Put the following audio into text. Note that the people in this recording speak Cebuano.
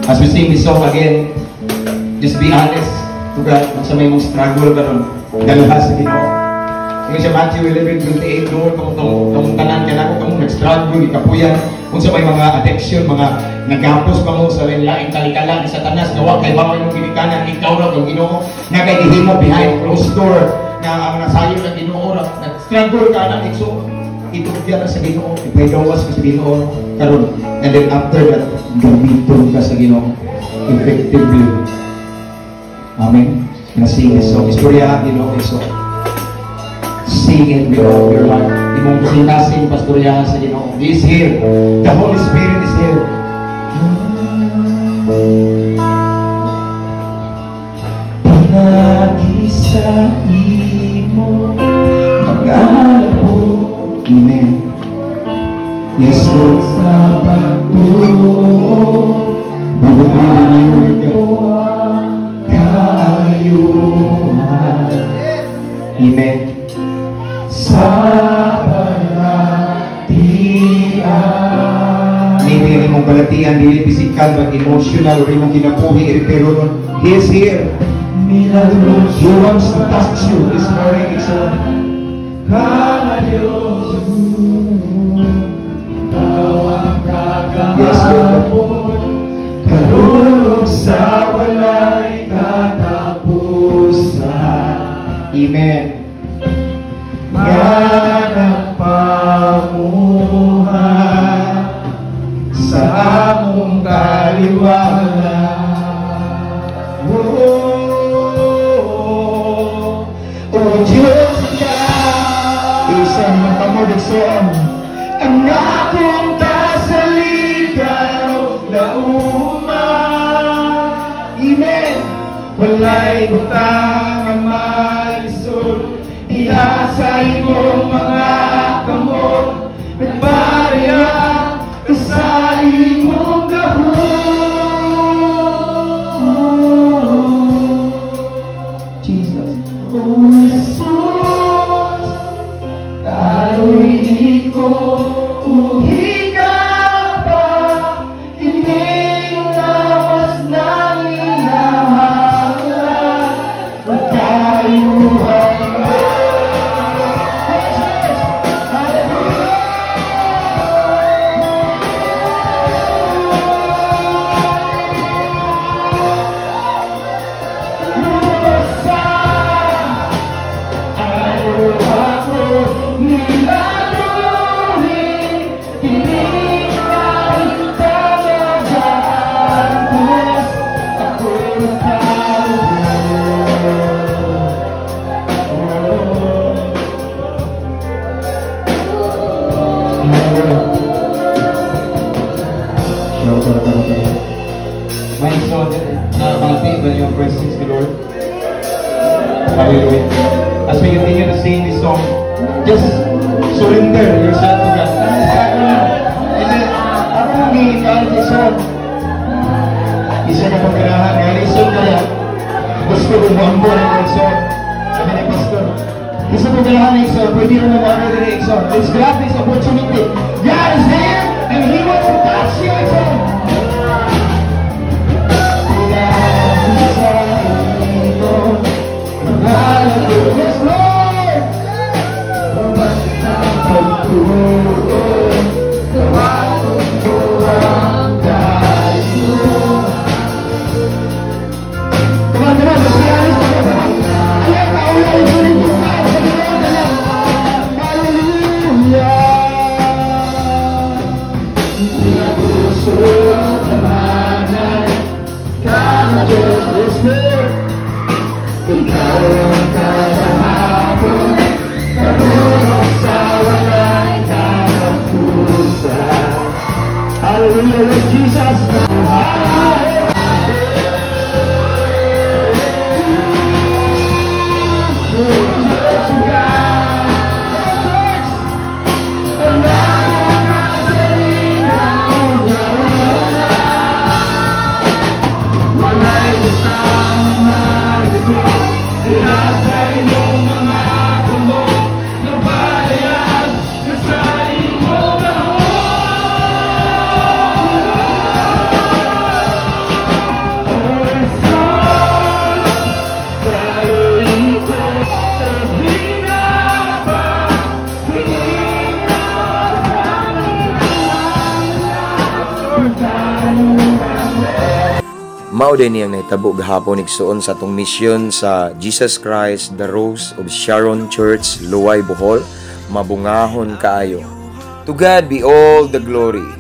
As we sing this song again, just be honest to God kung unsa may imong struggle karon, dalha sa Ginoo. Ingon sa Matthew 11:28, "Lord, kamong kamong kamong tanan kanako kamong nag-struggle, ikapuyan, kung sa may mga addiction, mga nagapos kamo sa laing talikala ni Satanas, nga wa kay bawo imong ginikanan, ikaw ra kang Ginoo, nga kay gihimo behind closed door, nga ang nasayo ng Ginoo ra, nag-struggle ka na, igsoon, itugyan na sa Ginoo, ipaygawas ka sa Ginoo karon." And then after that, gamiton ka sa Ginoo effectively. Amen. Na sing this song. Istorya Ginoo iso. Sing it with all your heart. Imong kasing-kasing pastoryahan sa Ginoo. He is here. The Holy Spirit is here. Pinagi sa imo mag-alabo. Amen. Yes, Lord. Sa pagtuo. Bubuhin niyo. Kaayuhan. Amen. Sa balatian. Maybe ang imong balatian, dili physical, but emotional, or imong kinabuhi, pero He is here. Milagros. He wants to touch you this morning. Igsoon. Ka Diyos, Ikaw ang Yes, Lord. Kagahapon, karon ug sa walay katapusan. Amen. Nga nagpamuhat sa among taliwala. Oh, Diyos ka, Isa mga kamo, igsoon. Ang akong kasaligan lauma. Amen. Walay butang nga malisod diha sa imong mga kamot. Nagpareha ka sa imong gahom. Jesus. O Jesus, tayo'y iko ug higaba, kining lawas nanginahanglan og kaayuhan. Jesus! Hallelujah! Lubasan, ayaw ako milagrohin, kining kahit ako nagkaroon. Hallelujah. Shout out, shout out. My son, na bati ba yung presence ni Lord? Hallelujah. As we continue to sing this song, just surrender yourself to God. And then, ako mong giikaan si song. Isa ka pang ganahan, nga lisod kaya. Gusto ko mo ng igsoon. Sabi ni Pastor. Gusto ko ganahan ng igsoon, pwede na mo ano din igsoon. Let's grab this opportunity. God is here and He wants to touch you, igsoon. Pinagi sa imo Yes, Lord! Pagtuo, tawagon ko ang kaayuhan. Come on, come on, let's be honest. Come on. Ayaw, kaulay ko rin yung God sa Ginoo na lang. Hallelujah! Milagroso. Mao din niyang nahitabo gahapon, igsuon, sa atong mission sa Jesus Christ the Rose of Sharon Church, Luway, Bohol. Mabungahon kaayo. To God be all the glory.